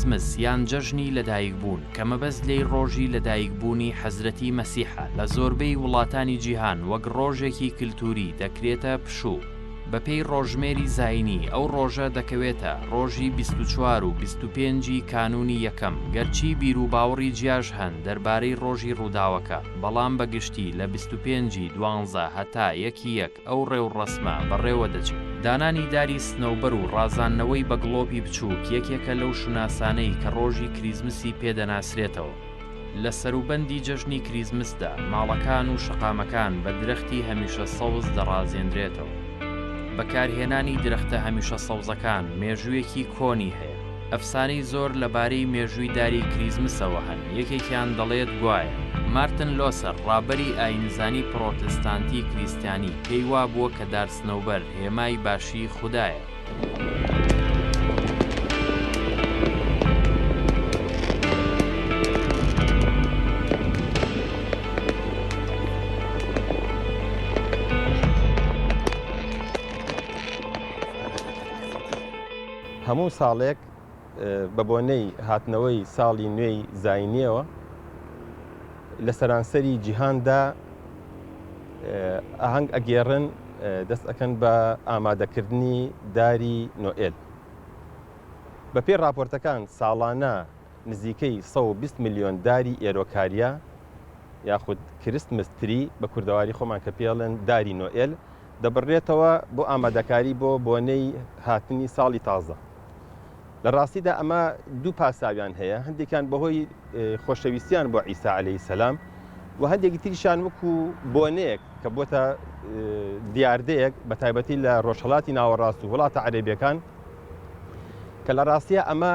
کریسمس یان جەژنی لەدایکبوون، کە مەبەست لێی ڕۆژی لەدایکبوونی حەزرەتی مەسیحە، لە زۆربەی وڵاتانی جیهان وەک ڕۆژێکی کلتووری دەکرێتە پشوو. بەپێی ڕۆژژمێری زایینی ئەو ڕۆژە دەکەوێتە، ڕۆژی 24 و 25 ی کانوونی یەکەم، گەرچی بیروباوڕی جیاش هەن دەربارەی ڕۆژی ڕووداوەکە، بەڵام بە گشتی لە 25 ی دوانزە هەتا یەک ی یەک ئەو ڕێوڕەسمە بەڕێوە دەچێت. دانانی داری سنەوبەر و ڕازاندنەوەی بە گڵۆپی بچووک یەکێکە لەو شوناسانەی کە ڕۆژی کریزمسی پێ دەناسرێتەوە. لە سەروبەندی جەژنی کریزمسدا ماڵەکان و شەقامەکان بە درەختی هەمیشە سەوز دەڕازێنرێتەوە. بەکارهێنانی درەختە هەمیشە سەوزەکان مێژوویەکی کۆنی هەیە. ئەفسانەی زۆر لەبارەی مێژووی داری کریزمسەوە هەن، یەکێکیان دەڵێت گوایە، مارتن لۆسەر، ڕابەری ئایینزانی پڕۆتستانتی کریستیانی، پێی وابووە کە دار سنەوبەر هێمای باشیی خودایە. هەموو ساڵێک بە بۆنەی هاتنەوەی ساڵی نوێی زاینیەوە لە سەرانسەری جیهاندا ئاهەنگ ئەگێڕن دەست ئەکەن بە ئامادەکردنی داری نۆئێل. بەپێی ڕاپۆرتەکان ساڵانە نزیکەی 120 ملیۆن داری ئێرۆکاریا یاخود Christmas tree بە کوردەواری خۆمان کە پێڵێن داری نۆئێل دەبڕرێتەوە بۆ ئامادەکاری بۆ بۆنەی هاتنی ساڵی تازە. لە ڕاستیدا ئەمە دوو پاساویان هەیە، هەندێکیان بەهۆی خۆشەویستیان بۆ عیسا عەلەیهی سەلام و هەندێکی تریشان وەکو بۆنەیەک کە بۆتە دیاردەیەک بە تایبەتی لە ڕۆژهەڵاتی ناوەڕاست و وڵاتە عەرەبیەکان کە لە ڕاستیە ئەمە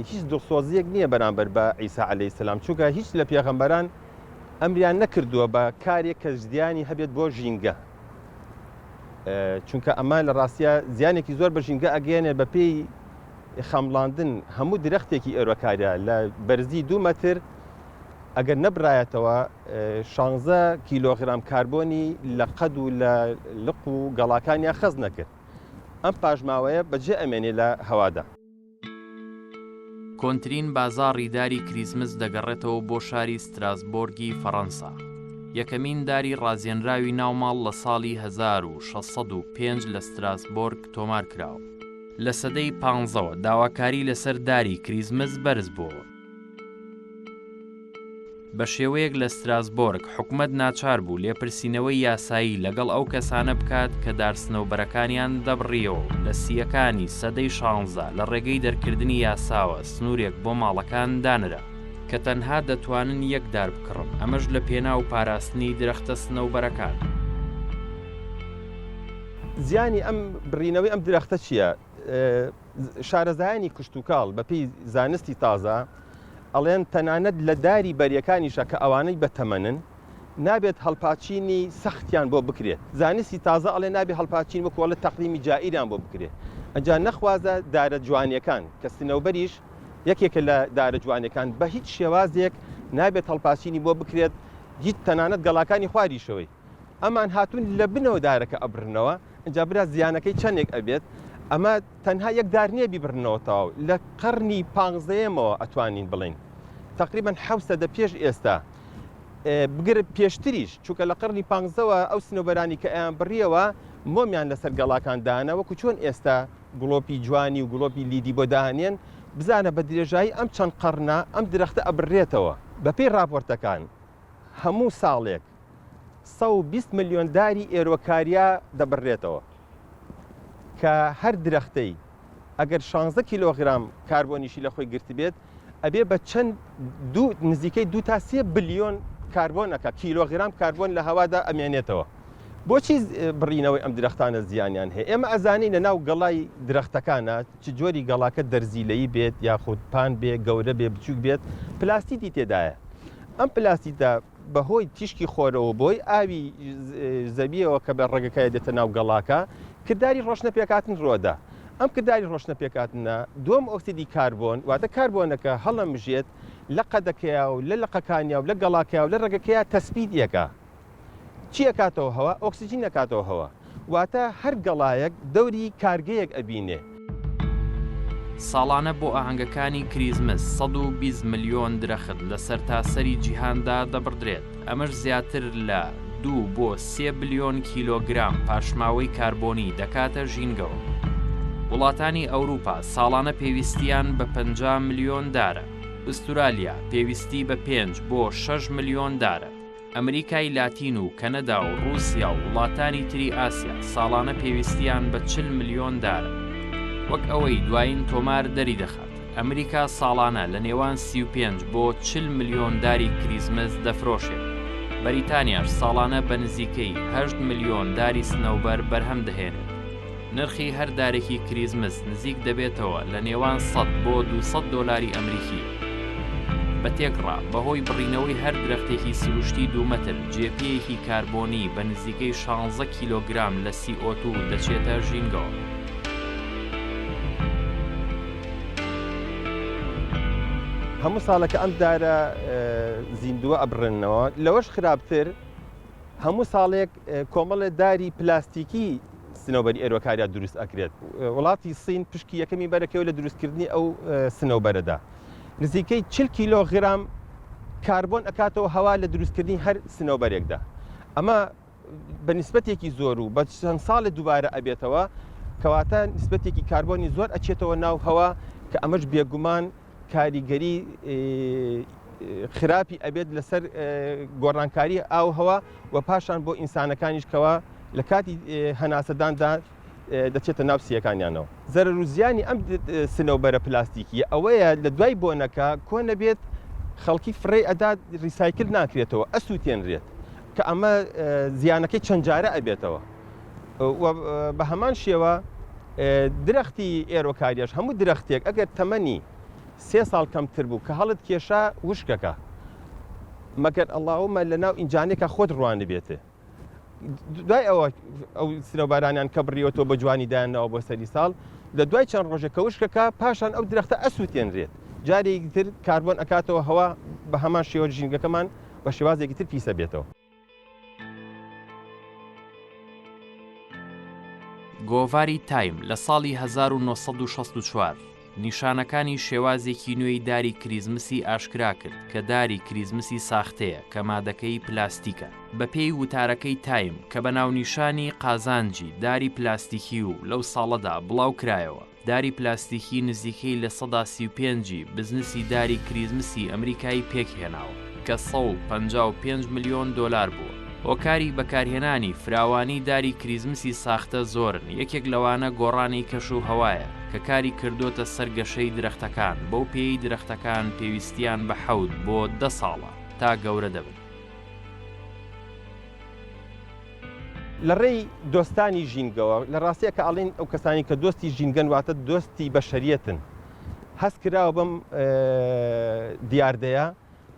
هیچ دڵسۆزیەک نییە بەرامبەر بە عیسا عەلەیهی سەلام چونکە هیچ لە پێغەمبەران ئەمریان نەکردووە بە کارێک کە زیانی هەبێت بۆ ژینگە چونکە ئەمە لە ڕاستیا زیانێکی زۆر بە ژینگە ئەگەیەنێت بە پێی خەمڵاندن هەموو درەختێکی ئێرۆکاریا لە بەرزی دوو مەتر ئەگەر نەبرایەتەوە 16 کیلۆغرام کاربۆنی لە قەد و لە لق و گەڵاکانیان خەز نەکرد ئەم پاشماوەیە بەجێ ئەمێنێ لە هەوادا. کۆنترین بازاڕی داری کریسمس دەگەڕێتەوە بۆ شاری ستراسبۆرگی فەڕەنسا. یەکەمین داری ڕازێنراوی ناو ماڵ لە ساڵی 1605 لە ستراسبۆرگ تۆمار کراوە. لە سەدەی پانزەوە داواکاری لەسەر داری کریسمس بەرز بۆوە. بە شێوەیەک لە ستراسبۆرگ حکومەت ناچار بوو لێپرسینەوەی یاسایی لەگەڵ ئەو کەسانە بکات کە دارسنەوبەرەکانیان دەبڕیەوە و لە سییەکانی سەدەی شانزە لە ڕێگەی دەرکردنی یاساوە سنوورێک بۆ ماڵەکان دانرا کە تەنها دەتوانن یەک دار بکڕن ئەمەش لە پێناو پاراستنی درەختە سنەوبەرەکان. زیانی ئەم بڕینەوەی ئەم درەختە چییە؟ شارەزایانی کشتوکاڵ بەپێی زانستی تازە ئەڵێن تەنانەت لە داری بەریەکانیشە کە ئەوانەی بە تەمەنن نابێت هەڵپاچینی سەختیان بۆ بکرێت زانستی تازە ئەڵێ نابێ هەڵپاچین وەکو ئەڵێ تەقلیمی جائیریان بۆ بکرێت ئەنجا نەخوازە دارە جوانیەکان کە سنەوبەریش یەکێکە لە دارە جوانیەکان بە هیچ شێوازێک نابێت هەڵپاچینی بۆ بکرێت هیچ تەنانەت گەڵاکانی خواریشەوەی ئەمان هاتوون لە بنەوە دارەکە ئەبڕنەوە ئینجا برا زیانەکەی چەندێک ئەبێت ئەمە تەنها یەک دار نییە بیبڕنەوە تەواو لە قەڕنی پانزەیەمەوە ئەتوانین بڵێین تقریبا حەوت سەدە پێش ئێستا بگرە پێشتریش چونکە لە قەڕنی پانزەوە ئەو سنەوبەرانی کە ئەیان بڕیەوە مۆمیان لەسەر گەڵاکان دانا وەکو چۆن ئێستا گڵۆپی جوانی و گڵۆپی لیدی بۆ دانێن بزانە بە درێژایی ئەم چەند قەڕنە ئەم درەختە ئەبڕێتەوە بەپێی ڕاپۆرتەکان هەموو ساڵێک 120 ملیۆن داری ئێرۆکاریا دەبڕرێتەوە کە هەر درەختەی ئەگەر 16 کیلۆغرام کاربۆنیشی لە خۆی گرتبێت ئەبێ بە چەند دوو نزیکەی دو تا سێ بلیۆن کاربۆنەکە کیلۆغرام کاربۆن لە هەوادا ئەمێنێتەوە. بۆچی بڕینەوەی ئەم درەختانە زیانیان هەیە؟ ئێمە ئەزانین لە ناو گەڵای درەختەکانە چ جۆری گەڵاکە دەرزیلەیی بێت یاخود پان بێ گەورە بێ بچووک بێت پلاستیتی تێدایە ئەم پلاستیتە بەهۆی تیشکی خۆرەوە و بەهۆی ئاوی زەوییەوە کە بە ڕەگەکەی دێتە ناو گەڵاکە، کرداری ڕۆشنە پێکهاتن ڕووەدا. ئەم کرداری ڕۆشنە پێکهاتنە دووەم ئۆکسیدی کاربۆن، واتە کاربۆنەکە هەڵەمژێت لە قەدەکەیا و لە لقەکانیا و لە گەڵاکەیا و لە ڕەگەکەیا تەسبیت ئەکا. چی ئەکاتەوە هەوا؟ ئۆکسجین ئەکاتەوە هەوا. واتە هەر گەڵایەک دەوری کارگەیەک ئەبینێ. ساڵانە بۆ ئاهەنگەکانی کریسمس 120 ملیۆن درەخت لە سەرتاسەری جیهاندا دەبڕدرێت، ئەمەش زیاتر لە دوو بۆ سێ بلیۆن کیلۆگرام پاشماوەی کاربۆنی دەکاتە ژینگەوە. وڵاتانی ئەوروپا ساڵانە پێویستیان بە 50 ملیۆن دارە. ئوسترالیا پێویستی بە پێنج بۆ شەش ملیۆن دارە. ئەمریکای لاتین و کەنەدا و ڕووسیا و وڵاتانی تری ئاسیا ساڵانە پێویستیان بە 40 ملیۆن دارە. وەک ئەوەی دوایین تۆمار دەریدەخات، ئەمریکا ساڵانە لە نێوان 35 بۆ 40 ملیۆن داری کریسمس دەفرۆشێت. بەریتانیاش ساڵانە بە نزیکەی 8 ملیۆن داری سنەوبەر بەرهەم دەهێنێت. نرخی هەر دارێکی کریسمس نزیک دەبێتەوە لە نێوان 100 بۆ 200 دۆلاری ئەمریکی. بە تێکڕا، بەهۆی بڕینەوەی هەر درەختێکی سروشتی دوو مەتر، جێپێیەکی کاربۆنی بە نزیکەی شانزە کیلۆگرام لە CO2 دەچێتە ژینگەوە. هەموو ساڵێکە ئەم دارە زیندووە ئەبڕێننەوە، لەوەش خراپتر هەموو ساڵێک کۆمەڵێ داری پلاستیکی سنەوبەری ئێرۆکاریا دروست ئەکرێت. وڵاتی سین پشکی یەکەمی بەرەکەوێت لە دروستکردنی ئەو سنەوبەرەدا. نزیکەی 40 کیلۆغرام کاربۆن ئەکاتەوە هەوا لە دروستکردنی هەر سنەوبەرێکدا. ئەمە بە نیسبەتێکی زۆر و بە چەند ساڵێ دووبارە ئەبێتەوە، کەواتە نیسبەتێکی کاربۆنی زۆر ئەچێتەوە ناو هەوا کە ئەمەش بێگومان کاریگەری خراپی ئەبێت لەسەر گۆڕانکاری ئاو هەوا و پاشان بۆ ئینسانەکانیش کەوا لە کاتی هەناسەداندا دەچێتە ناو سییەکانیانەوە. زەرەر و زیانی ئەم سنەوبەرە پلاستیکییە ئەوەیە لە دوای بۆنەکە کۆ نەبێت خەڵکی فڕێی ئەدات ریسایکل ناکرێتەوە ئەسووتێنرێت کە ئەمە زیانەکەی چەند جارە ئەبێتەوە و بە هەمان شێوە درەختی ئێرۆکاریەش هەموو درەختێک ئەگەر تەمەنی سێ ساڵ کەمتر بوو کە هەڵت کێشا وشکەکە مەگەر ئەڵاومە لە ناو ئینجانێکە خۆت ڕوانبێتێ دوای ئەوە ئەو سنەوبارانیان کە بڕیوەتەوە بە جوانی دایانناوە بۆ سەری ساڵ لە دوای چەند ڕۆژێک کە وشکەکە پاشان ئەو درەختە ئەسووتێنرێت جارێکی تر کاربۆن ئەکاتەوە هەوا بە هەمان شێوە ژینگەکەمان بە شێوازێکی تر پیسە بێتەوە. گۆڤاری تایم لە ساڵی 1964 نیشانەکانی شێوازێکی نوێی داری کریزمسی ئاشکرا کرد کە داری کریزمسی ساختەیە کە مادەکەی پلاستیکە. بەپێی وتارەکەی تایم کە بە ناونیشانی قازانجی داری پلاستیکی و لەو ساڵەدا بڵاو کرایەوە، داری پلاستیکی نزیکەی 35% ی بزنسی داری کریزمسی ئەمریکای پێکهێناوە کە 155 ملیۆن دۆلار بووە. هۆکاری بەکارهێنانی فراوانی داری کریزمسی ساختە زۆرن، یەکێک لەوانە گۆڕانی کەش و هەوایە کە کاری کردۆتە سەر گەشەی درەختەکان، بەو پێیەی درەختەکان پێویستیان بە حەوت بۆ دە ساڵە تا گەورە دەبن. لە ڕێی دۆستانی ژینگەوە، لە ڕاستیا کە ئەڵێین ئەو کەسانی کە دۆستی ژینگەن واتە دۆستی بەشەریەتن، هەست کراوە بەم دیاردەیە،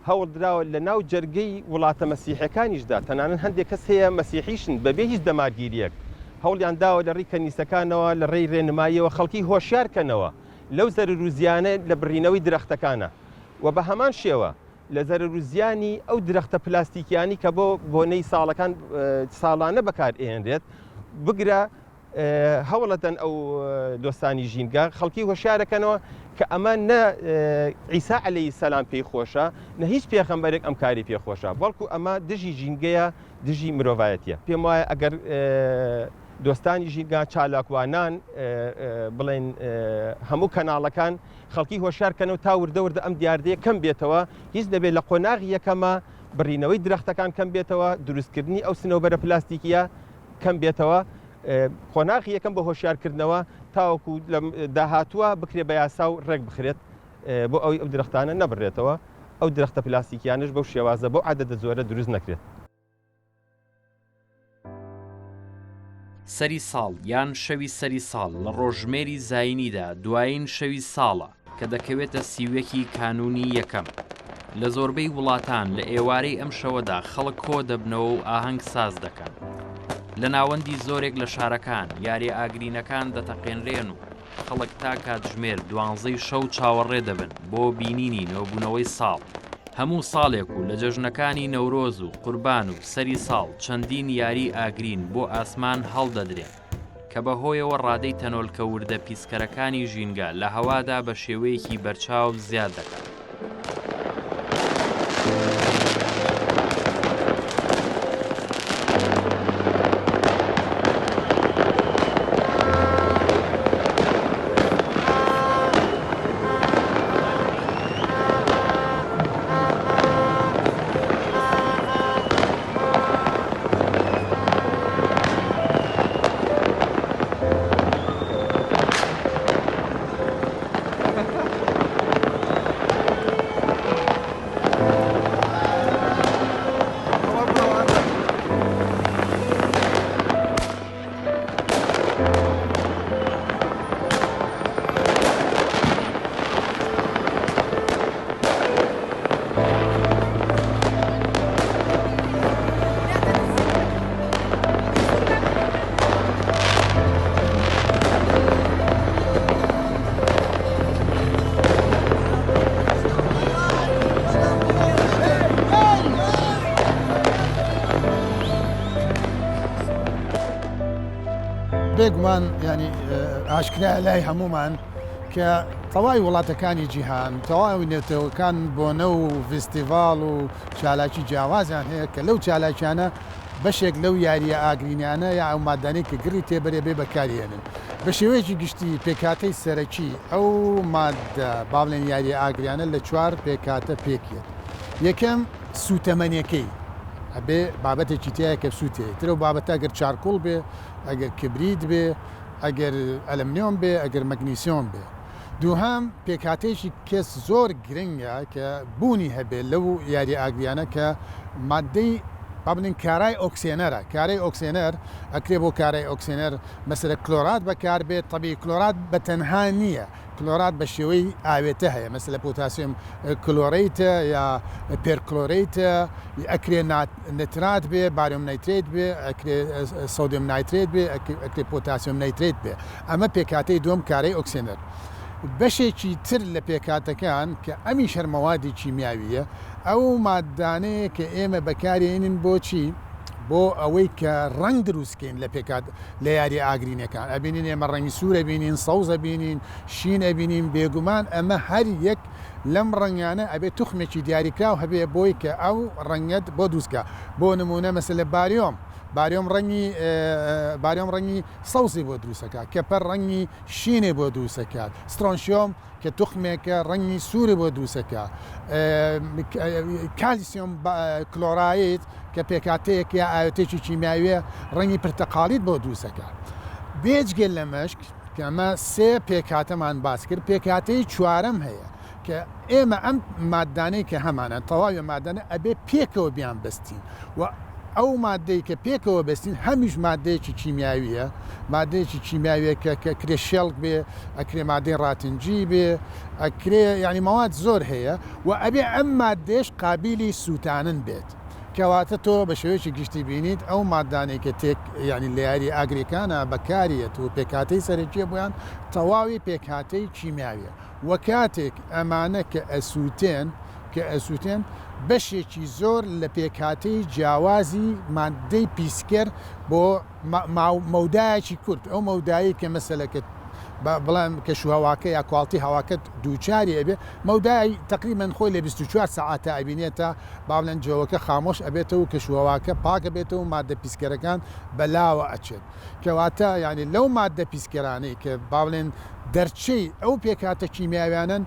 هەوڵدراوە لە ناو جەرگەی وڵاتە مەسیحیەکانیشدا، تەنانەت هەندێک کەس هەیە مەسیحیشن بەبێ هیچ دەمارگیریەک، هەوڵیان داوە لە ڕێی کەنیسەکانەوە، لە ڕێی ڕێنماییەوە خەڵکی هۆشیار کەنەوە لەو زەرەر و زیانە لە بڕینەوەی درەختەکانە و بە هەمان شێوە لە زەرەر و زیانی ئەو درەختە پلاستیکیانەی کە بۆ بۆنەی ساڵەکان ساڵانە بەکار ئەهێنرێت، بگرە هەوڵەدەن ئەو دۆستانی ژینگە خەڵکی هۆشیارەکەنەوە کە ئەمە نە عیسا عەلەیهی سەلام پێی خۆشە نە هیچ پێغەمبەرێک ئەم کاری پێ خۆشە بەڵکو ئەمە دژی ژینگەیە دژی مرۆڤایەتیە پێم وایە ئەگەر دۆستانی ژینگە چالاکوانان بڵێن هەموو کەناڵەکان خەڵکی هۆشیار کەنەوە تا وردە وردە ئەم دیاردەیە کەم بێتەوە هیچ نەبێت لە قۆناغی یەکەمە بڕینەوەی درەختەکان کەم بێتەوە دروستکردنی ئەو سنەوبەرە پلاستیکیە کەم بێتەوە، قۆناغی یەکەم بۆ هۆشیارکردنەوە تاوەکو لە داهاتووە بکرێت بە یاسا و ڕێک بخرێت بۆ ئەوەی ئەو درەختانە نەبڕێتەوە، ئەو درەختە پلاستیکیانەش بەو شێوازە بەو عەدەدە زۆرە دروست نەکرێت. سەری ساڵ یان شەوی سەری ساڵ لە ڕۆژژمێری زایینیدا دوایین شەوی ساڵە، کە دەکەوێتە 31 ی کانوونی یەکەم. لە زۆربەی وڵاتان لە ئێوارەی ئەم شەوەدا خەڵک کۆ دەبنەوە و ئاهەنگ ساز دەکەن. لە ناوەندی زۆرێک لە شارەکان یاریە ئاگرینەکان دەتەقێنرێن و خەڵک تا کاتژمێر دوانزەی شەو چاوەڕێ دەبن بۆ بینینی نوێبوونەوەی ساڵ. هەموو ساڵێک و لە جەژنەکانی نەورۆز و قوربان و سەری ساڵ چەندین یاری ئاگرین بۆ ئاسمان هەڵدەدرێن. کە بەهۆیەوە ڕادەی تەنۆلکە وردە پیسکەرەکانی ژینگە لە هەوادا بە شێوەیەکی بەرچاو زیاد دەکات. بێگومان ینی ئاشکرا لای هەمومان کە تەواوی وڵاتەکانی جیهان، تەواوی نەتەوەکان بۆنە و ڤیستیڤاڵ و چالاکی جیاوازیان هەیە کە لەو چالاکیانە بەشێک لەو یارییە ئاگرینیانە یا ئەو مادانەی کە گڕی تێبەرێ بێ بەکاری هێنن. بە شێوەیەکی گشتی پێکهاتەی سەرەکی ئەو مادە با بڵێن یارییە ئاگریانە لە چوار پێکهاتە پێکیەت. یەکەم سووتەمەنیەکەی ئەبێ بابەتێکی تیایە کە بسووتێ تر ئەو بابەتە ئەگەر چارکوڵ بێ، ئەگەر کبریت بێ، ئەگەر ئەلەمنیۆم بێ ئەگەر مەگنیسیۆم بێ. دووهەم پێکهاتەیەکی کەس زۆر گرنگە کە بوونی هەبێ لەو یاری ئاگریانە کە مادەی با بڵێین کارای ئۆکسێنەرە کارای ئۆکسێنەر ئەکرێ بۆ کارای ئۆکسێنەر مەسەلە کلۆرات بەکار بێت تەبی کلۆرات بە تەنها نییە کلۆرات بە شێوەی ئاوێتە هەیە مەسەلە پۆتاسیۆم کلۆرەیتە یا پێرکلۆرەیتە ئەکرێ نترات بێ باریۆم نایترێت بێ ئەکرێ سۆدیۆم نایترێت بێ ئەکرێ پۆتاسیۆم نایترێت بێ ئەمە پێکهاتەی دووەم کارەی ئۆکسێنەر بەشێکی تر لە پێکهاتەکان کە ئەمیش هەر مەوادی کیمیاوییە ئەو مادانەیە کە ئێمە بەکارێنین بۆچی بۆ ئەوەی کە ڕەنگ دروستکەین لە پێکات لە یاری ئاگرینەکان ئەبینین ئێمە ڕەنگی سوور ئەبینین سەوز ئەبینین شین ئەبینین بێگومان ئەمە هەر یەک لەم ڕەنگانە ئەبێ توخمێکی دیاریکراو هەبێ بۆی کە ئەو ڕەنگەت بۆ دروست کا بۆ نموونە مەسەلە باریۆم باریۆم ڕەنگی باریۆم ڕەنگی سەوزی بۆ دروست ئەکات کەپەر ڕەنگی شینی بۆ دروست ئەکات سترۆنشیۆم کە توخمێکە ڕەنگی سووری بۆ دروست ئەکات کالیسیۆم کلۆراید کە پێکهاتەیەک یا ئاوێتەیەکی کیمیاویە ڕەنگی پرتەقاڵیت بۆ دروست ئەکات بێجگە لەمەش کە ئەمە سێ پێکهاتەمان باس کرد، پێکهاتەی چوارەم هەیە کە ئێمە ئەم ماددانەی کە هەمانە تەواوی ئەم ماددانە ئەبێ پێکەوە بیان بەستین و ئەو ماددەی کە پێکەوە بەستین هەمیش ماددەیەکی کیمیاویە ماددەیەکی کیمیاویە کە کە کرێ شێڵک بێ ئەکرێ مادەی ڕاتنجی بێ ئەکرێ یعنی مەواد زۆر هەیە و ئەبێ ئەم ماددەیەش قابیلی سووتانن بێت. کەواتە تۆ بە شێوەیەکی گشتی بینیت ئەو ماددانەی کە تێک یانی لە یاری ئاگریکانا بەکاریەت و پێکهاتەی سەرەکیە بۆیان تەواوی پێکهاتەی کیمیاویە وە کاتێک ئەمانە کە ئەسوتێن کە ئەسوتێن بەشێکی زۆر لە پێکهاتەی جیاوازی ماددەی پیسکەر بۆ مەودایەکی کورت ئەو مەودایەی کە مەسەلەکە بڵێم کەشوهەواکە یا کواڵتی هەواکەت دووچاری ئەبێ مەودای تقریبا خۆی لە 24 سەعاتە ئەبینێت تا با بڵێن جەوەکە خامۆش ئەبێتەوە و کەشوهەواکە پاک ئەبێتەوە و ماددە پیسکەرەکان بەلاوە ئەچێت کەواتە یانی لەو ماددە پیسکەرانەی کە با بڵێن دەرچەی ئەو پێکهاتە کیمیاویانەن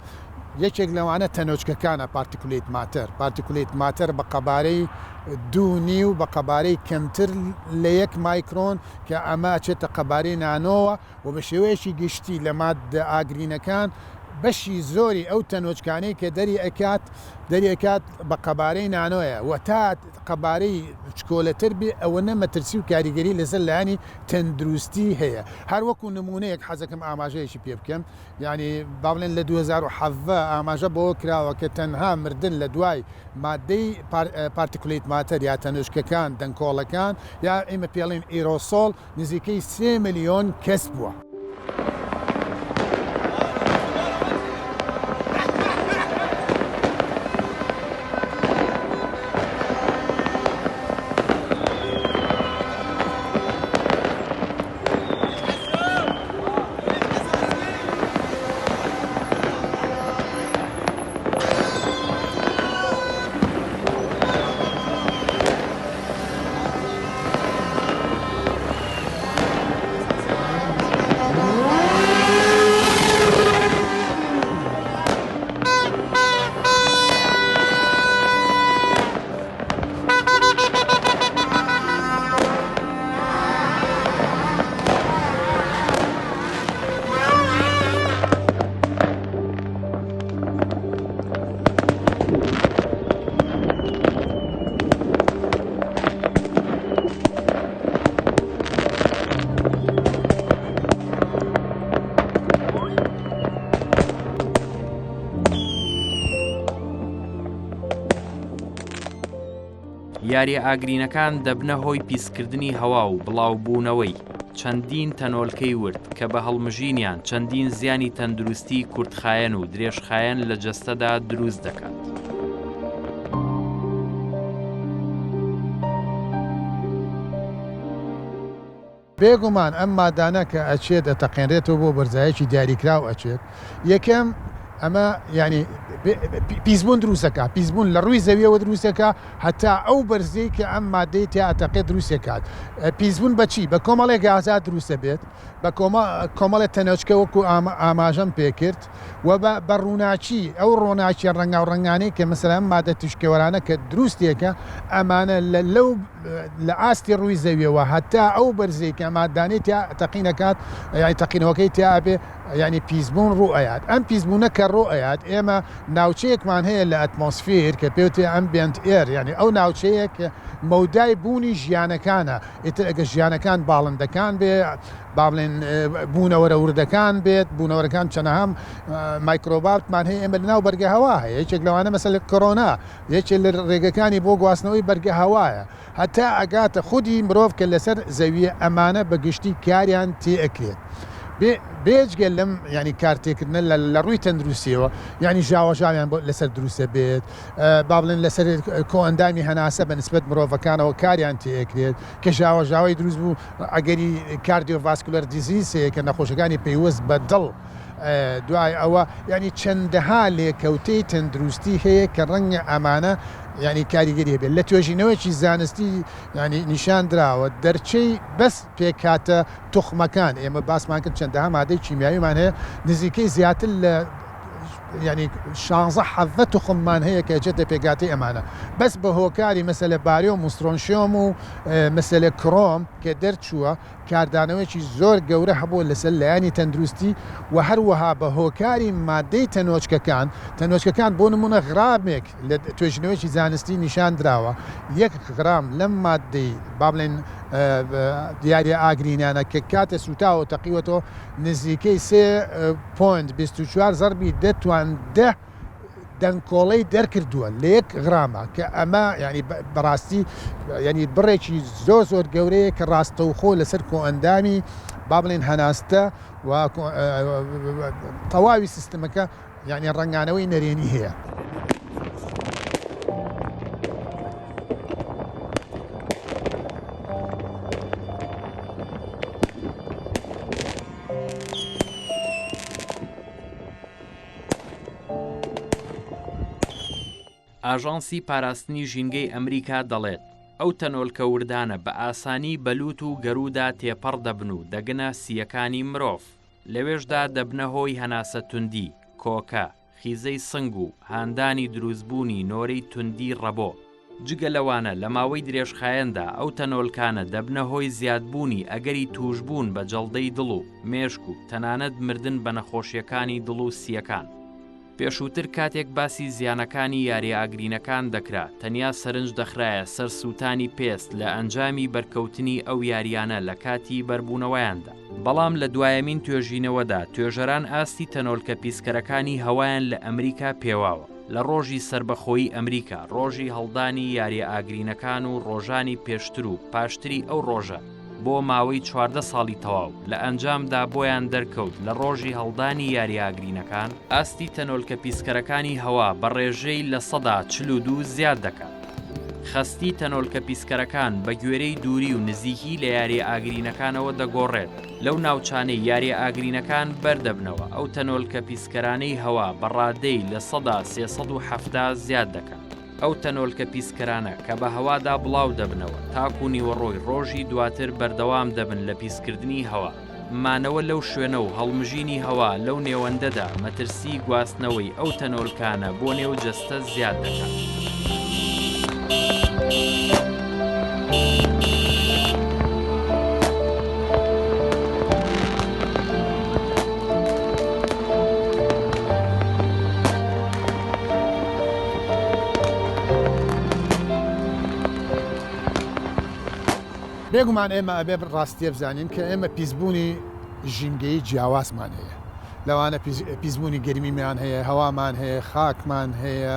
یەکێک لەوانە تەنۆچکەکانە particulate matter particulate matter بە قەبارەی دوو نیو بە قەبارەی کەمتر لە یەک مایکرۆن کە ئەمە ئەچێتە قەبارەی نانۆوە و بە شێوەیەکی گشتی لە ماددە ئاگرینەکان بەشی زۆری ئەو تەنۆچکانەی کە دەری ئەکات دەری ئەکات بە قەبارەی نانۆیە و تا قەبارەی چکۆلەتر بێ ئەوەنە مەترسی و کاریگەری لەسەر لایەنی تەندروستی هەیە هەر وەکو نمونەیەک حەزەکەم ئاماژەیەکی پێ بکەم یانی با بڵێن لە 2017 ئاماژە بەوە کراوە کە تەنها مردن لە دوای مادەی particulate matter یا تەنۆچکەکان دەنکۆڵەکان یا ئێمە پێڵین ئیرۆسۆڵ نزیکەی سێ ملیۆن کەس بووە. یارییە ئاگرینەکان دەبنە هۆی پیسکردنی هەوا و بڵاوبوونەوەی چەندین تەنۆلکەی ورد کە بە هەڵمژینیان چەندین زیانی تەندروستی کورتخایەن و درێژخایەن لە جەستەدا دروست دەکات. بێگومان ئەم مادانە کە ئەچێت ئەتەقێنرێتەوە بۆ بەرزایەکی دیاریکراو ئەچێت یەکەم ئەمە یعنی پیسبوون دروستەکە پیسبوون لە ڕووی زەویەوە دروستەکە هەتا ئەو بەرزەی کە ئەم مادەی تیا ئەتەقێت دروستەکات پیسبوون بەچی بە کۆمەڵێک گازات دروستە بێت بە کۆمەڵێ تەنۆچکە وەکو ئاماژەم پێکرد و بە ڕووناکی ئەو ڕۆناکیە ڕەنگاو ڕەنگانەی کە مەسەلەن ئەم مادە تیشکەوەرانە کە دروستێکە ئەمانە لە لەو لە ئاستی ڕووی زەویەوە هەتا ئەو بەرزەی کە مادانەی تیا تەقین ئەکات یانی تەقینەوەکەی تیا ئەبێ یانی پیسبوون ڕوو ئەیات ئەم پیسبوونە کە ڕوو ئەیات ئێمە ناوچەیەکمان هەیە لە ئەتمۆسفیر کە پێوتێ ambient air یانی ئەو ناوچەیە کە مەودای بوونی ژیانەکانە ئیتر ئەگەر ژیانەکان باڵندەکان بێ با بڵێن بوونەوەرە وردەکان بێت، بوونەوەرەکان چەنەها مایکرۆباتمان هەیە ئێمە لەناو بەرگە هەوا هەیە، یەکێک لەوانە مەسەلە کۆرۆنا یەکێک لە ڕێگەکانی بۆ گواستنەوەی بەرگە هەوایە هەتا ئەگاتە خودی مرۆڤ کە لەسەر زەویە ئەمانە بە گشتی کاریان تێ ئەکرێت بێجگە لەم یانی کارتێکردنە لە ڕووی تەندروستیەوە یانی ژاوەژاویان بۆ لەسەر دروستە بێت با بڵێن لەسەر کۆئەندامی هەناسە بە نسبەت مرۆڤەکانەوە کاریان تێ ئەکرێت کە ژاوەژاوی دروست بوو ئەگەری cardiovascular disease هەیە کە نەخۆشەکانی پەیوەست بە دڵ دوای ئەوە یعنی چەندەها لێکەوتەی تەندروستی هەیە کە ڕەنگە ئەمانە یعنی کاریگەری هەبێت لە توێژینەوەیەکی زانستی یعنی نیشان دراوە دەرچەی بەس پێکهاتە توخمەکان ئێمە باسمان کرد چەندەها مادەی کیمیاویمان هەیە نزیکەی زیاتر لە یعنی شانزە حەڤە توخممان هەیە کە ئەچێتە پێکهاتەی ئەمانە بەس بە هۆکاری مەسەلە باریۆم و سترۆنشیۆم و مەسەلە کرۆم کە دەرچووە کاردانەوەیەکی زۆر گەورە هەبووە لەسەر لایەنی تەندروستی و هەروەها بە هۆکاری مادەی تەنۆچکەکان تەنۆچکەکان بۆ نمونە غرامێک لە توێژینەوەیەکی زانستی نیشان دراوە یەک غرام لەم مادەی با بڵێن دیاریە ئاگرینانە کە کاتێ سوتاوە تەقیوەتەوە نزیکەی سێ point 24 زەربی دە توان دە دەنکۆڵەی دەرکردووە لە یەک غرامە کە ئەمە یعنی بەڕاستی یعنی بڕێکی زۆر زۆر گەورەیە کە ڕاستەوخۆ لەسەر کۆئەندامی با بڵێن هەناستە و تەواوی سیستمەکە یعنی ڕەنگانەوەی نەرێنی هەیە. ئاژانسی پاراستنی ژینگەی ئەمریکا دەڵێت، ئەو تەنۆلکە وردانە بە ئاسانی بە لووت و گەروودا تێپەڕ دەبن و دەگنە سییەکانی مرۆڤ، لەوێشدا دەبنە هۆی هەناسەتوندی، کۆکە، خیزەی سنگ و هاندانی دروستبوونی نۆرەی توندی ڕەبۆ. جگە لەوانە لە ماوەی درێژخایەندا ئەو تەنۆلکانە دەبنە هۆی زیادبوونی ئەگەری تووشبوون بە جەڵدەی دڵ و مێشک و تەنانەت مردن بە نەخۆشییەکانی دڵ و سییەکان. پێشووتر کاتێک باسی زیانەکانی یارییە ئاگرینەکان دەکرا، تەنیا سەرنج دەخرایە سەر سووتانی پێست لە ئەنجامی بەرکەوتنی ئەو یارییانە لە کاتی بەربوونەوەیاندا. بەڵام لە دوایەمین توێژینەوەدا توێژەران ئاستی تەنۆلکە پیسکەرەکانی هەوایان لە ئەمریکا پێواوە. لە ڕۆژی سەربەخۆیی ئەمریکا، ڕۆژی هەڵدانی یارییە ئاگرینەکان و ڕۆژانی پێشتر و پاشتری ئەو ڕۆژە بۆ ماوەی 14 ساڵی تەواو، لە ئەنجامدا بۆیان دەرکەوت لە ڕۆژی هەڵدانی یارییە ئاگرینەکان، ئاستی تەنۆلکە پیسکەرەکانی هەوا بە ڕێژەی 42% زیاد دەکات. خەستی تەنۆلکە پیسکەرەکان بە گوێرەی دووری و نزیکی لە یارییە ئاگرینەکانەوە دەگۆڕێت، لەو ناوچانەی یارییە ئاگرینەکان بەردەبنەوە ئەو تەنۆلکە پیسکەرانەی هەوا بە ڕادەی 370% زیاد دەکەن. ئەو تەنۆلکە پیسکەرانە کە بە هەوادا بڵاو دەبنەوە تاکو نیوەڕۆی ڕۆژی دواتر بەردەوام دەبن لە پیسکردنی هەوا. مانەوە لەو شوێنە و هەڵمژینی هەوا لەو نێوەندەدا مەترسیی گواستنەوەی ئەو تەنۆلکانە بۆ نێو جەستە زیاد دەکات. بێگومان ئێمە ئەبێ ڕاستیە بزانین کە ئێمە پیسبوونی ژینگەیی جیاوازمان هەیە. لەوانە پیسبوونی گەرمیمان هەیە، هەوامان هەیە، خاکمان هەیە،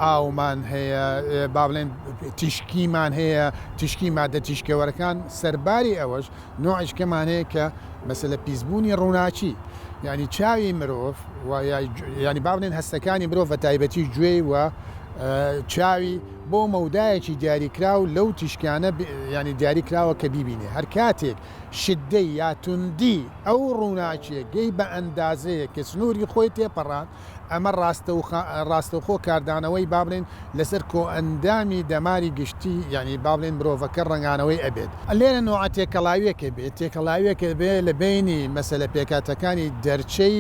ئاومان هەیە، با بڵێن تیشکیمان هەیە، تیشکی مادە تیشکەوەرەکان، سەرباری ئەوەش نوعیشکەمان هەیە کە مەسەلە پیسبوونی ڕووناکی یعنی چاوی مرۆڤ و یعنی با بڵێن هەستەکانی مرۆڤ بە تایبەتی گوێی و چاوی بۆ مەودایەکی دیاریکراو لەو تیشکانە یعنی دیاریکراوە کە بیبینێ هەر کاتێک شدەی یا توندی ئەو ڕووناکیە گەی بە ئەندازەیەک کە سنووری خۆی تێپەڕاند، ئەمە ڕاستەوخۆ کاردانەوەی با بڵێین لەسەر کۆئەندامی دەماری گشتی یانی با بڵێین مرۆڤەکە ڕەنگانەوەی ئەبێت. لێرە نوعە تێکەڵاویەک ئەبێت، تێکەڵاویەک ئەبێت لە بەینی مەسەلە پێکهاتەکانی دەرچەی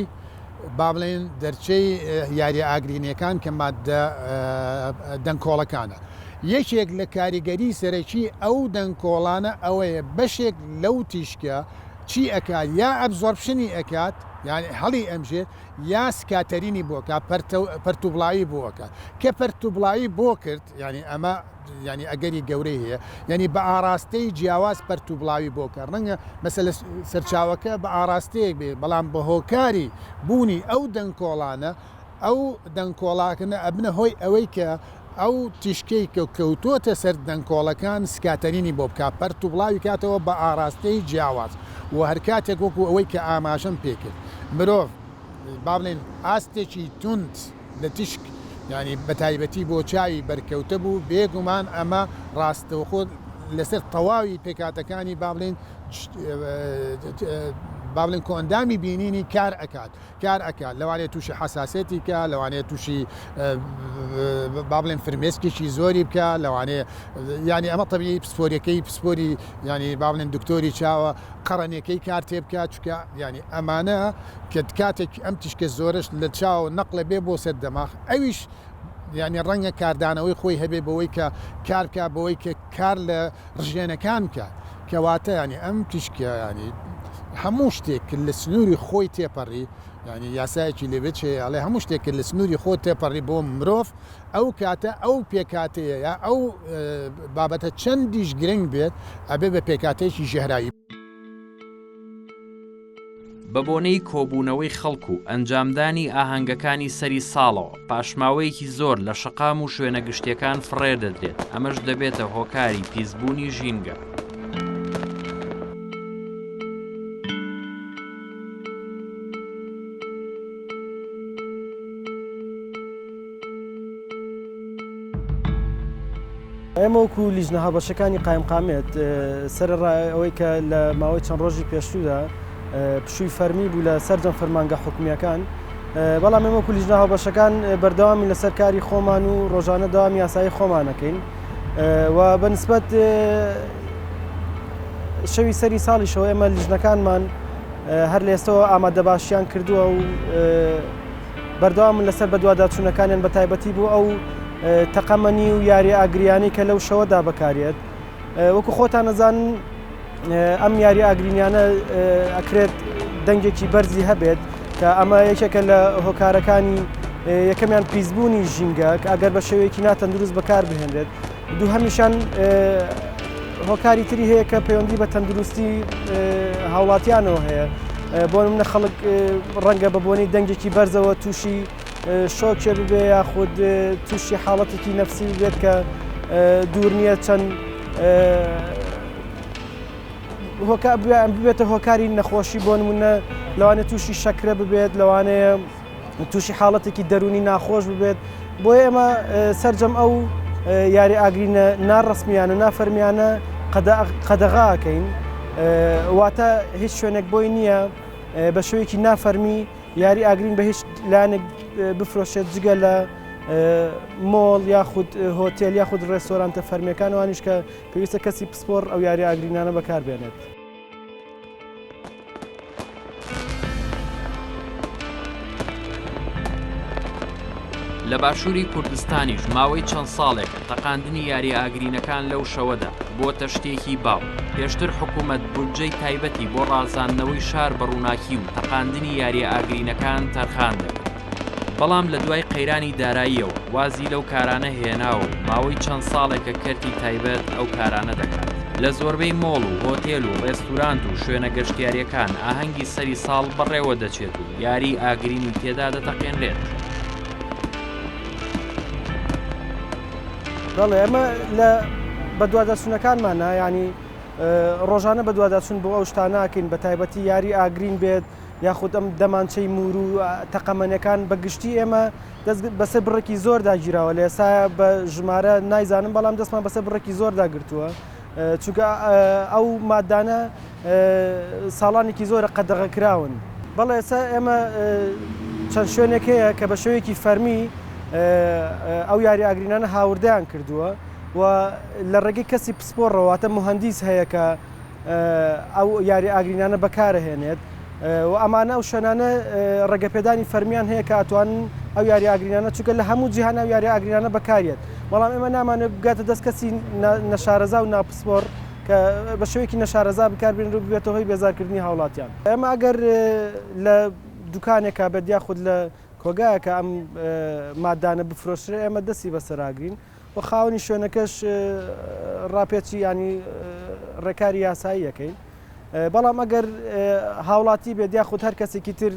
با بڵێین دەرچەی یاریە ئاگرینیەکان کە ماددە دەنکۆڵەکانە. یەکێک لە کاریگەری سەرەکی ئەو دەنکۆڵانە ئەوەیە بەشێک لەو تیشکە چی ئەکات یا absorption ی ئەکات یانی هەڵی ئەمژێت یا scattering ی بۆ ئەکات پەرتوبڵاوی بۆ ئەکات کە پەرتوبڵاوی بۆ کرد یانی ئەمە یانی ئەگەری گەورەی هەیە یانی بە ئاراستەی جیاواز پەرتوبڵاوی بۆ کە ڕەنگە مەسەلە سەرچاوەکە بە ئاراستەیەک بێ بەڵام بە هۆکاری بوونی ئەو دەنکۆڵانە ئەو دەنکۆڵاکنە ئەبنە هۆی ئەوەی کە ئەو تیشکەی کە کەوتۆتە سەر دەنکۆڵەکان scattering ی بۆ بکا پەرت و بڵاوی کاتەوە بە ئاراستەی جیاواز و هەرکاتێک وەکو ئەوەی کە ئاماژەم پێکرد مرۆڤ با بڵێین ئاستێکی توند لە تیشک یانی بە تایبەتی بۆ چاوی بەرکەوتە بوو بێگومان ئەمە ڕاستەوخۆ لەسەر تەواوی پێکهاتەکانی با بڵێین با بڵێن کۆئەندامی بینینی کار ئەکات. کار ئەکات لەوانەیە تووشی حەساسیەتی بکا لەوانەیە تووشی با بڵێن فرمێسکێکی زۆری بکا لەوانەیە ینی ئەمە تەبیعی پسپۆریەکەی پسپۆری ینی با بڵێن دکتۆری چاوە قەرەنێکەی کار تێ بکات چکە ینی ئەمانە کە کاتێک ئەم تیشکە زۆرش لە چاو نەقلە بێ بۆ سەر دەماخ ئەویش یعنی ڕەنگە کاردانەوەی خۆی هەبێ بەوەی کە کار بکە بەوەی کە کار لە ڕژێنەکان بکات کەواتە یانی ئەم تیشکە یانی هەموو شتێک لە سنووری خۆی تێپەڕی یانی یاسایەکی لێبێت هەیە ئەڵێ هەموو شتێک لە سنووری خۆ تێپەڕی بۆ مرۆڤ ئەو کاتە ئەو پێکاتەیە یا ئەو بابەتە چەندیش گرنگ بێت ئەبێ بە پێکاتێکی ژەهراوی. بە بۆنەی کۆبوونەوەی خەڵک و ئەنجامدانی ئاهەنگەکانی سەری ساڵەوە، پاشماوەیەکی زۆر لە شەقام و شوێنە گشتییەکان فڕێ دەدرێت، ئەمەش دەبێتە هۆکاری پیسبوونی ژینگە. ئێمە وەکو لیژنە هاوبەشەکانی قایمقامیەت سەرەڕای ئەوەی کە لە ماوەی چەند ڕۆژی پێشوودا پشووی فەرمی بوو لە سەرجەم فەرمانگە حکومییەکان بەڵام ئێمە وەکو لیژنە هاوبەشەکان بەردەوامی لەسەر کاری خۆمان و ڕۆژانە دەوامی یاسایی خۆمانەکەین و بە نسبەت شەوی سەری ساڵیشەوە ئێمە لیژنەکانمان هەر لە ئێستەوە ئامادەباشیان کردووە و بەردەوامن لەسەر بەدواداچوونەکانیان بە تایبەتی بۆ ئەو تەقەمەنی و یاری ئاگریانی کە لەو شەوەدا بەکارێت وەکو خۆتان نەزانن ئەم یاری ئاگرینیانە ئەکرێت دەنگێکی بەرزی هەبێت کە ئەمە یەکێکە لە هۆکارەکانی یەکەمیان پیسبوونی ژینگە کە ئەگەر بە شێوەیەکی ناتەندروست بەکار بهێنرێت دووهەمیشان هۆکاری تری هەیە کە پەیوەندی بە تەندروستی هاوڵاتیانەوە هەیە بۆ منە خەڵک ڕەنگە بە بۆنەی دەنگێکی بەرزەوە تووشی شۆکێ ببێ یاخود تووشی حاڵەتێکی نەفسی بێت کە دوور نییە چەند ببێتە هۆکاری نەخۆشی بۆ نمونە لەوانێت تووشی شەکرە ببێت لەوانەیە تووشی حاڵەتێکی دەروونی ناخۆش ببێت بۆیە ئێمە سەرجەم ئەو یاری ئاگرینە ناڕسمیانە نافەرمیانە قەدەغاکەین واتە هیچ شوێنێک بۆی نییە بە شێوەیەکی نافەرمی یاری ئاگرین بە هیچ لایەنێک بفرۆشێت جگە لە مۆڵ یاخود هۆتێل یاخود ڕێستۆرانتە فەرمیەکان وانیش کە پێویستە کەسی پسپۆڕ ئەو یاری ئاگرینانە بەکاربێنێت. لە باشووری کوردستانیش ماوەی چەند ساڵێکە تەقاندنی یارییە ئاگرینەکان لەو شەوەدا بۆتە شتێکی باو، پێشتر حکوومەت بودجەی تایبەتی بۆ ڕازاندنەوەی شار بە ڕووناکی و تەقاندنی یارییە ئاگرینەکان تەرخان دەکرد، بەڵام لە دوای قەیرانی داراییەوە وازی لەو کارانە هێناوە و ماوەی چەند ساڵێکە کەرتی تایبەت ئەو کارانە دەکات. لە زۆربەی مۆڵ و هۆتێل و ڕێستورانت و شوێنە گەشتیارییەکان ئاهەنگی سەری ساڵ بەڕێوە دەچێت و یاری ئاگرینی تێدا دەتەقێنرێت. بەڵێ ئێمە لە بەدواداچوونەکانمانە یانی ڕۆژانە بەدواداچوون بۆ ئەو شتانە ئەکەین بە تایبەتی یاری ئاگرین بێت یاخود ئەم دەمانچەی مور و تەقەمەنیەکان بە گشتی ئێمە دەست بەسەر بڕێکی زۆردا گیراوە لە ئێستا بە ژمارە نایزانم بەڵام دەستمان بەسەر بڕێکی زۆردا گرتووە چونکە ئەو مادانە ساڵانێکی زۆرە قەدەغە کراون. بەڵێ ئێستا ئێمە چەند شوێنێک هەیە کە بە شێوەیەکی فەرمی ئەو یاری ئاگرینانە هاوردەیان کردووە و لە ڕێگەی کەسی پسپۆڕەوە واتە موهەندیس هەیە کە ئەو یاری ئاگرینانە بەکارەهێنێت و ئەمانە ئەو شوێنانە ڕێگەپێدانی فەرمیان هەیە کە ئەتوانن ئەو یاری ئاگرینانە چونکە لە هەموو جیهان ئەو یاری ئاگرینانە بەکاریێت بەڵام ئێمە نامانەوێت بگاتە دەست کەسی نەشارەزا و ناپسپۆڕ کە بە شێوەیەکی نەشارەزا بکاربێنرێت و ببێتە هۆی بێزارکردنی هاوڵاتیان. ئێمە ئەگەر لە دوکانێکا بێت یاخود لە کۆگایەکا ئەم مادانە بفرۆشرێت ئێمە دەستی بەسەراگرین و خاوەنی شوێنەکەش ڕاپێچی ینی ڕێکاری یاسایی یەکەین بەڵام ئەگەر هاوڵاتی بێت یاخود هەر کەسێکی تر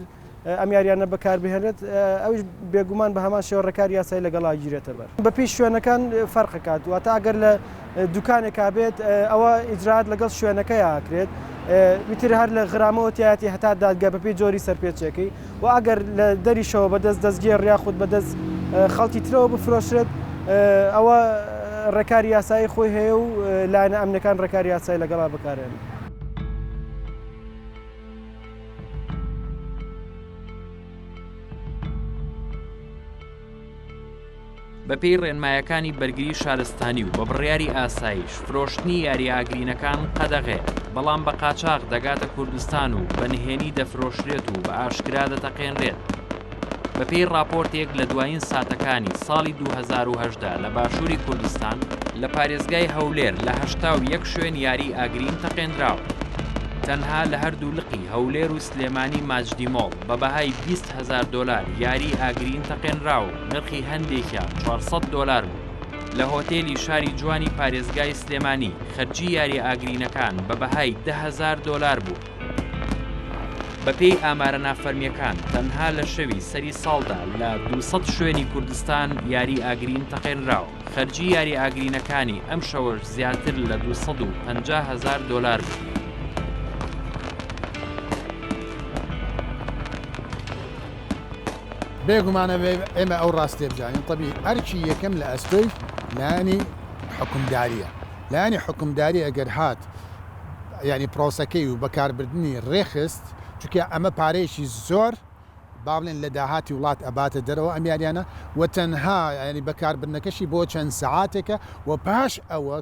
ئەم یاریانە بەکاربهێنێت ئەویش بێگومان بە هەمان شێوە ڕێکاری یاسایی لەگەڵا گیرێتە بەر. بەپێی شوێنەکان فەرقەکات واتە ئەگەر لە دوکانێکا بێت ئەوە ئیجرائات لەگەڵ شوێنەکەیا ئەکرێت ئیتر هەر لە غرامەوە تیایەتی هەتا دادگا بەپێی جۆری سەرپێچیەکەی و ئەگەر لە دەریشەوە بەدەست دەستگێڕ یاخود بەدەست خەڵکی ترەوە بفرۆشرێت ئەوە ڕێکاری یاسایی خۆی هەیە و لایەنە ئەمنیەکان ڕێکاری یاسایی لەگەڵا بەکارێنن. بەپێی ڕێنمایەکانی بەرگری شارستانی و بە بڕیاری ئاسایش فرۆشتنی یارییە ئاگرینەکان قەدەغەیە، بەڵام بە قاچاخ دەگاتە کوردستان و بە نهێنی دەفرۆشرێت و بە ئاشکرا دەتەقێنرێت. بەپێی ڕاپۆرتێک لە دوایین ساتەکانی ساڵی 2018 لە باشووری کوردستان، لە پارێزگای هەولێر لە 81 شوێن یاریی ئاگرین تەقێنراوە. تەنها لە هەردوو لقی هەولێر و سلێمانی ماجدی مۆڵ بە بەهای 20 هەزار دۆلار یاریی ئاگرین تەقێنراوە و نرخی هەندێکیان 400 دۆلار بوو. لە هۆتێلی شاری جوانی پارێزگای سلێمانی خەرجی یارییە ئاگرینەکان بە بەهای 10 هەزار دۆلار بوو. بەپێی ئامارە نافەرمییەکان تەنها لە شەوی سەری ساڵدا لە 200 شوێنی کوردستان یاری ئاگرین تەقێنراوە، خەرجی یاری ئاگرینەکانی ئەم شەوەش زیاتر لە 250 هەزار دۆلار بوو. بێگومان ئەبێ ئێمە ئەو ڕاستیە بزانین تەبیعی ئەرکی یەکەم لە ئەستۆی لایەنی حوکمداریە، لایەنی حوکمداری ئەگەر هات یانی پرۆسەکەی و بەکاربردنی ڕێکخست، چونکە ئەمە پارەیەکی زۆر با بڵێن لە داهاتی وڵات ئەباتە دەرەوە ئەم یاریانە و تەنها یانی بەکاربردنەکەشی بۆ چەند سەعاتێکە و پاش ئەوە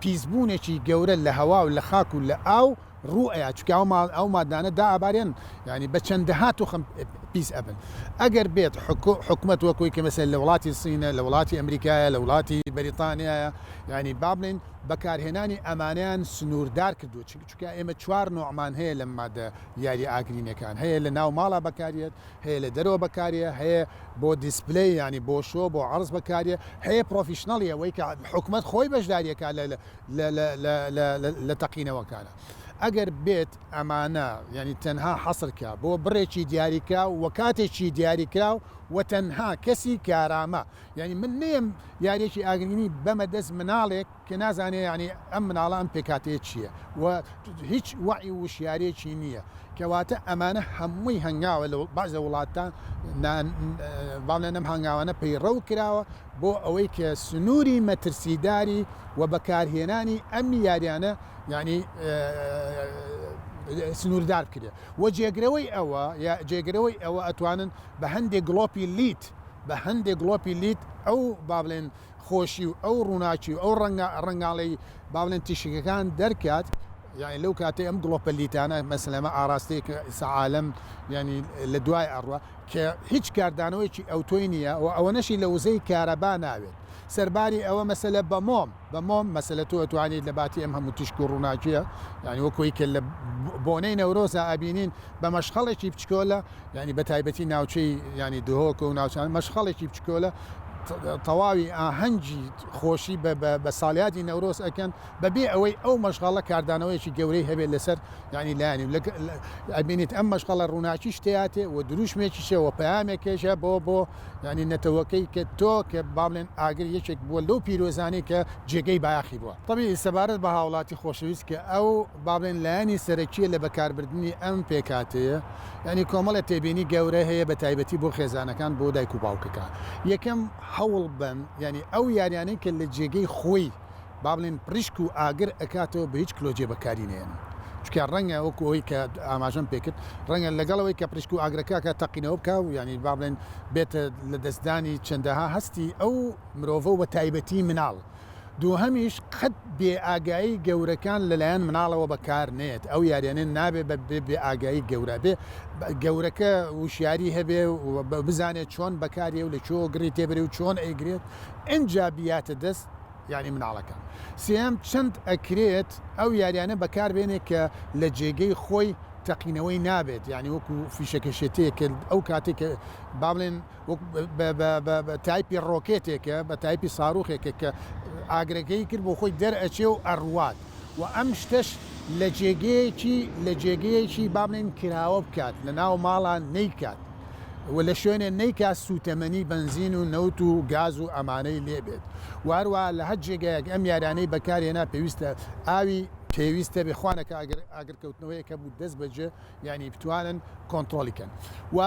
پیسبوونێکی گەورە لە هەوا و لە خاک و لە ئاو ڕوو ئەیا چونکە ئەو ئەو مادانە دائەبارێن یانی بە چەندەها توخم پیس ئەبن ئەگەر بێت حکومەت وەکوی کە مەسەلەن لە وڵاتی سینە لە وڵاتی ئەمریکایە لە وڵاتی بەریتانیایە یانی با بڵێین بەکارهێنانی ئەمانەیان سنووردار کردووە چونکە ئێمە چوار نۆعمان هەیە لەم مادە یاری ئاگرینەکان هەیە لە ناو ماڵا بەکاریەت هەیە لە دەرەوە بەکاریە هەیە بۆ display ینی بۆ show بۆ عەرز بەکاریە هەیە professional ی ئەوەی کە حکومەت خۆی بەشداریەکە لە لە تەقینەوەکانە ئەگەر بێت ئەمانە یعنی تەنها حەسرکە بۆ بڕێکی دیاریکراو و کاتێکی دیاریکراو و تەنها کەسی کارامە یانی من نەیەم یاریەکی ئاگرینی بەمە دەست مناڵێک کە نازانێ یانی ئەم مناڵە ئەم پێکهاتەیە چییە و هیچ وەعی و وشیارێکی نییە کەواتە ئەمانە هەمووی هەنگاوە لە باز لە وڵاتان باڵێن ئەم هەنگاوانە پەیڕەو کراوە بۆ ئەوەی کە سنووری مەترسیداری و بەکارهێنانی ئەم یاریانە یعنی سنووردار بکرێت و جێگرەوەی ئەوە یا جێگرەوەی ئەوە ئەتوانن بە هەندێک گڵۆپی لیت بە هەندێک گڵۆپی لیت ئەو با بڵێن خۆشی و ئەو ڕووناکی و ئەو ڕەنگە ڕەنگاڵەی با بڵێن تیشکەکان دەرکات یعنی لەو کاتەی ئەم گڵۆپە لیتانە مەسەلەن ئەمە ئاراستەیەک ئیسا عالەم یعنی لە دوای ئەڕوا کە هیچ کاردانەوەیەکی ئەوتۆی نییە و ئەوەنەشی لە وزەی کارەبا ناوێت سەرباری ئەوە مەسەلە بە مۆم بە مۆم مەسەلە تۆ ئەتوانیت لە باتی ئەم هەموو تیشک و ڕووناکیە یعنی وەکوی کە لە بۆنەی نەورۆزا ئەبینین بە مەشخەڵێکی بچکۆلە یانی بە تایبەتی ناوچەی یانی دهۆک و ناوچان مەشخەڵێکی بچکۆلە. تەواوی ئاهەنگی خۆشی بە ساڵیادی نەورۆز ئەکەن بەبێ ئەوەی ئەو مەشغەڵە کاردانەوەیەکی گەورەی هەبێت لەسەر یانی لایەنی ئەبینیت ئەم مەشغەڵە ڕووناکیش تیاتێ و دروشمێکیشە و پەیامێکێشە بۆ بۆ یانی نەتەوەکەی کە تۆ کە با بڵێن ئاگر یەکێک بووە لەو پیرۆزانەی کە جێگەی بایەخی بووە. تەبیعی سەبارەت بە هاوڵاتی خۆشەویست کە ئەو با بڵێن لایەنی سەرەکیە لە بەکاربردنی ئەم پێکهاتەیە یانی کۆمەڵێ تێبینی گەورە هەیە بە تایبەتی بۆ خێزانەکان بۆ دایک و باوکەکان یەکەم هەوڵ بەن یانی ئەو یاریانەی کە لە جێگەی خۆی با بڵێن پڕیشک و ئاگر ئەکاتەوە بە هیچ کلۆجێ بەکاری نەیەنن چونکە ڕەنگە وەکو ئەوەی کە ئاماژەم پێکرد ڕەنگە لەگەڵ ئەوەی کە پڕیشک و ئاگرەکە کە تەقینەوە بکا و یانی با بڵێن بێتە لە دەستدانی چەندەها هەستی ئەو مرۆڤە و بە تایبەتی مناڵ دووهەمیش قەت بێ ئاگایی گەورەکان لەلایەن مناڵەوە بەکار نەیەت ئەو یاریانە نابێ بە بێ بێ ئاگایی گەورە بێ گەورەکە وشیاری هەبێ و بزانێت چۆن بەکاریە و لە کوێوە گڕی تێبەرێ و چۆن ئەیگرێت ئینجا بیاتە دەست یانی مناڵەکان. سێیەم، چەند ئەکرێت ئەو یاریانە بەکار بێنێ کە لە جێگەی خۆی تەقینەوەی نابێت یانی وەکو فیشەکە شێتەیەک کە ئەو کاتێک کە با بڵێن بە تایپی ڕۆکێتێکە بە تایپی ساروخێکە کە ئاگرەکەی کرد بۆ خۆی دەرئەچێ و ئەڕوات و ئەم شتەش لە جێگەیەکی لە جێگەیەکی با بڵێن کراوە بکات لە ناو ماڵان نەیکات. و لە شوێنێ نەیکا سووتەمەنی بەنزین و نەوت و گاز و ئەمانەی لێ بێت و هەروەها لە هەر جێگایەک ئەم یارانەی بەکار هێنا پێویستە ئاوی پێویست هەبێ خوا نەکا ئەگەر ئاگر کەوتنەوەیەک هەبوو دەست بەجێ یانی بتوانن کۆنتڕۆڵی کەن و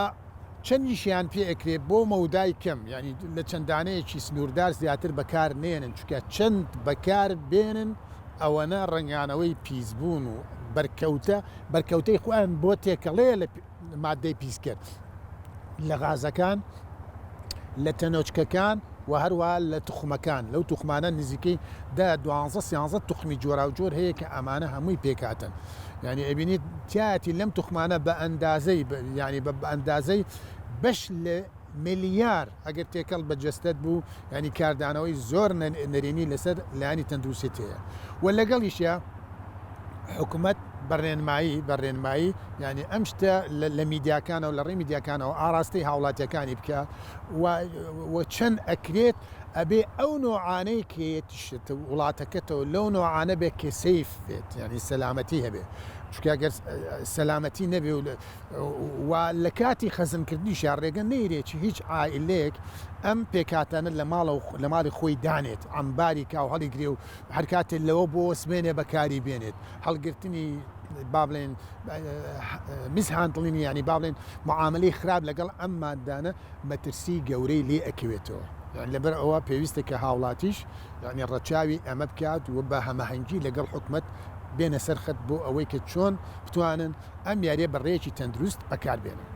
چەندیشیان پێ ئەکرێ بۆ مەودای کەم یانی لە چەند دانەیەکی سنووردار زیاتر بەکار نێنن چونکە چەند بەکار بێنن ئەوەنە ڕەنگانەوەی پیسبوون و بەرکەوتە بەرکەوتەی خۆیان بۆ تێکەڵەیە لە ماددەی پیسکەر لە غازەکان، لە تەنۆچکەکان و هەروەها لە توخمەکان، لەو توخمانە نزیکەی دە، دوانزە، سیانزە توخمی جۆراوجۆر هەیە کە ئەمانە هەمووی پێکهاتەن. یانی ئەبینیت تیایەتی لەم توخمانە بە ئەندازەی یانی بە ئەندازەی بەش لە ملیار ئەگەر تێکەڵ بە جەستەت بوو یانی کاردانەوەی زۆر نەرێنی لەسەر لایەنی تەندروستیت هەیە و لەگەڵیشیا حکومەت بە ڕێنمایی بە ڕێنمایی یانی ئەم شتە لە میدیاکانەوە لە ڕێی میدیاکانەوە ئاراستەی هاوڵاتیەکانی بکە و چەند ئەکرێت ئەبێ ئەو نۆعانەی کە یەتیشت وڵاتەکەتەوە لەو نۆعانە بێت کە سەیف بێت یعنی سەلامەتی هەبێ چونکە گەر سەلامەتی نەبێ و و لە کاتی خەزنکردنیشیا ڕێگە نەیرێت هیچ عائیلەیەک ئەم پێکهاتانە لە ماڵەوە لە ماڵی خۆی دانێت عەمباری کا و هەڵیگرێ و هەر کاتێ لەوە بۆ سمێنێ بەکاری بێنێت هەڵگرتنی با بڵێن mishandling یانی با بڵێن معاملەی خراپ لەگەڵ ئەم ماددانە مەترسی گەورەی لێ ئەکەوێتەوە یانی لەبەر ئەوە پێویستە کە هاوڵاتیش یانی ڕەچاوی ئەمە بکات و بە هەماهەنگی لەگەڵ حکومەت بێنە سەر خەت بۆ ئەوەی کە چۆن بتوانن ئەم یاریە بە ڕێیەکی تەندروست بەکار بێنن.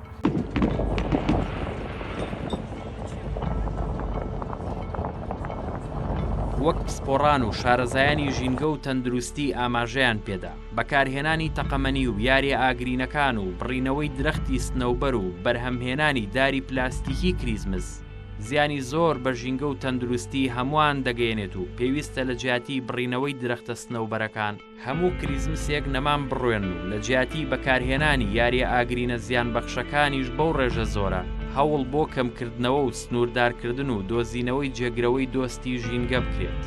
وەک پسپۆڕان و شارەزایانی ژینگە و تەندروستی ئاماژەیان پێدا، بەکارهێنانی تەقەمەنی و یاریە ئاگرینەکان و بڕینەوەی درەختی سنەوبەر و بەرهەمهێنانی داری پلاستیکی کریسمس زیانی زۆر بە ژینگە و تەندروستی هەمووان دەگەیەنێت و پێویستە لە جیاتی بڕینەوەی درەختە سنەوبەرەکان هەموو کریسمسێک نەمام بڕوێنن و لە جیاتی بەکارهێنانی یاریە ئاگرینە زیانبەخشەکانیش بەو ڕێژە زۆرە، هەوڵ بۆ کەمکردنەوە و سنووردارکردن و دۆزینەوەی جێگرەوەی دۆستی ژینگە بکرێت.